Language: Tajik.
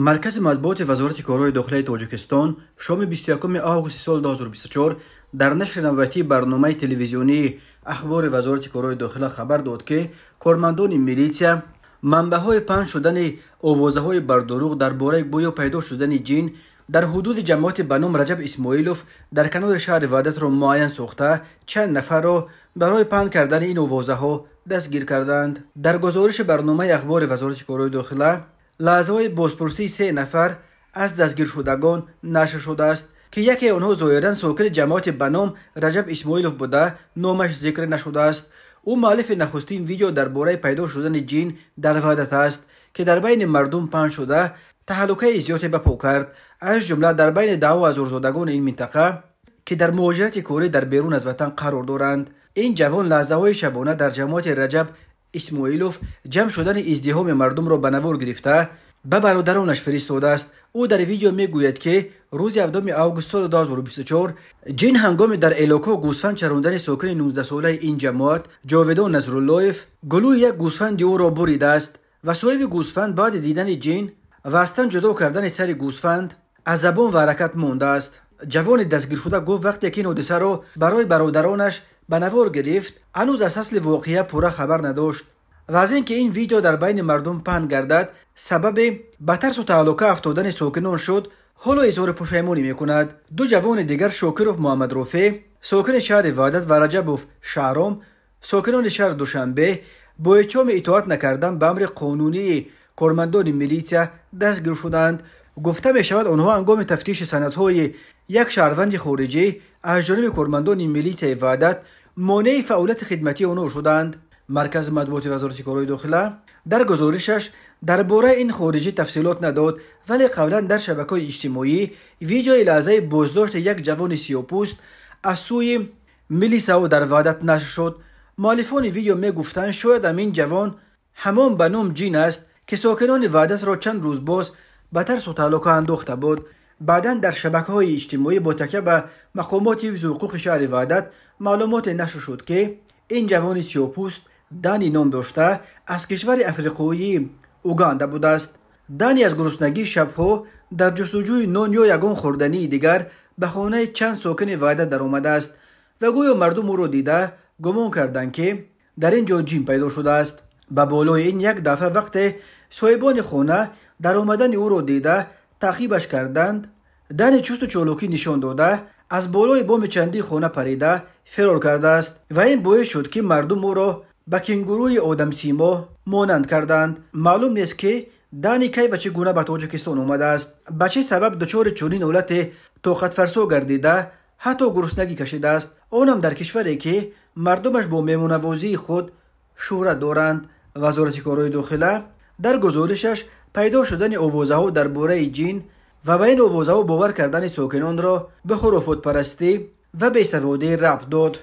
Маркази матбуоти Вазорати корҳои дохилаи Тоҷикистон шоми 21 августи соли 2024 дар нашри навбатии барномаи телевизионии Ахбори Вазорати корҳои дохила хабар дод, ки кормандони милитсия манбаъҳои паҳн шудани овозаҳои бардурӯғ дар бораи гӯё пайдо шудани ҷин дар ҳудуди ҷамоати ба ном Раҷаб Исмоилов дар канори шаҳри Ваҳдатро муайян сохта, чанд нафарро барои паҳн кардани ин овозаҳо дастгир карданд. Дар гузориши барномаи Ахбори Вазорати корҳои дохила лаҳзаҳои бозпурсии 3 нафар аз дастгиршудагон нашр шудааст, ки якеи онҳо зоҳиран сокини ҷамоати ба ном Раҷаб Исмоилов буда, номаш зикр нашудааст. Ӯ муаллифи нахустин видео дар бораи пайдо шудани ҷин дар Ваҳдат аст, ки дар байни мардум паҳн шуда таҳаллукаи зиёде ба по кард, аз ҷумла дар байни даҳу ҳазорзодагони ин минтақа, ки дар муҳоҷирати корӣ дар берун аз ватан қарор доранд. Ин ҷавон лаҳзаҳои шабона дар ҷамоати Раҷаб Исмоилов ҷамъ шудани издиҳоми мардумро ба навор гирифта ба бародаронаш фиристодааст. Ӯ дар видео мегӯяд, ки рӯзи 7 август соли 2024 ҷин ҳангоми дар элоко гӯсфанд чарондани сокини 19-солаи ин ҷамоат Ҷовидон Назруллоев гулӯи як гӯсфанди ӯро буридааст ва соҳиби гӯсфанд баъди дидани ҷин ва аз тан ҷудо кардани сари гӯсфанд аз забон ва ҳаракат мондааст. Ҷавони дастгиршуда гуфт, вақте ки ин ҳодисаро барои бародаронаш ба навор гирифт, ҳанӯз аз асли воқеа пурра хабар надошт ва аз ин ки ин видео дар байни мардум паҳн гардад, сабаби ба тарсу таҳлука афтодани сокинон шуд, ҳоло изҳори пушаймонӣ мекунад. Ду ҷавони дигар, Шокиров Муҳаммадрофеъ, сокини шаҳри Ваҳдат, ва Раҷабов Шаҳром, сокинони шаҳри Душанбе, бо иттиҳоми итоат накардан ба амри қонунии кормандони милитсия дастгир шуданд. Гуфта мешавад, онҳо ҳангоми тафтиши санадҳои як шаҳрванди хориҷӣ аз ҷониби кормандони милитсияи Ваҳдат монеи фаъолияти хидматии онҳо шуданд. Маркази матбуоти Вазорати корҳои дохила дар гузоришаш дар бораи ин хориҷӣ тафсилот надод, вале қаблан дар шабакаҳои иҷтимоӣ видеои лаҳзаи боздошти як ҷавони сиёҳпӯст аз сӯи милисаҳо дар Ваҳдат нашр шуд. Муаллифони видео мегуфтанд, шояд ҳамин ҷавон ҳамон ба ном ҷин аст, ки сокинони Ваҳдатро чанд рӯз боз ба тарсу таҳлука андохта буд. Баъдан дар шабакаҳои иҷтимоӣ бо такя ба мақомоти ҳифзи ҳуқуқи шаҳри Ваҳдат маълумоте нашр шуд, ки ин ҷавони сиёҳпӯст Дани ном дошта аз кишвари африқоии Уганда будааст. Дани аз гуруснагии шабҳо дар ҷустуҷӯи нон ё ягон хӯрдании дигар ба хонаи чанд сокини Ваҳдат даромадааст ва гӯё мардум ӯро дида гумон карданд, ки дар ин ҷо ҷин пайдо шудааст. Ба болои ин як дафъа вақте соҳибони хона даромадани ӯро дида таъқибаш карданд, Дани чусту чолокӣ нишон дода аз болои боми чандии хона парида фирор кардааст ва ин боис шуд, ки мардум ӯро ба кенгуруи одамсимо монанд карданд. Маълум нест, ки Дани кай ва чӣ гуна ба Тоҷикистон омадааст, ба чӣ сабаб дучори чунин ҳолате тоқатфарсо гардида ҳатто гуруснагӣ кашидааст, онам дар кишваре, ки мардумаш бо меҳмоннавозии худ шӯҳрат доранд. Вазорати корҳои дохила дар гузоришаш пайдо шудани овозаҳо дар бораи ҷин ва ба ин овозаҳо бовар кардани сокинонро ба хурофотпарастӣ ва бесаводӣ рабт дод.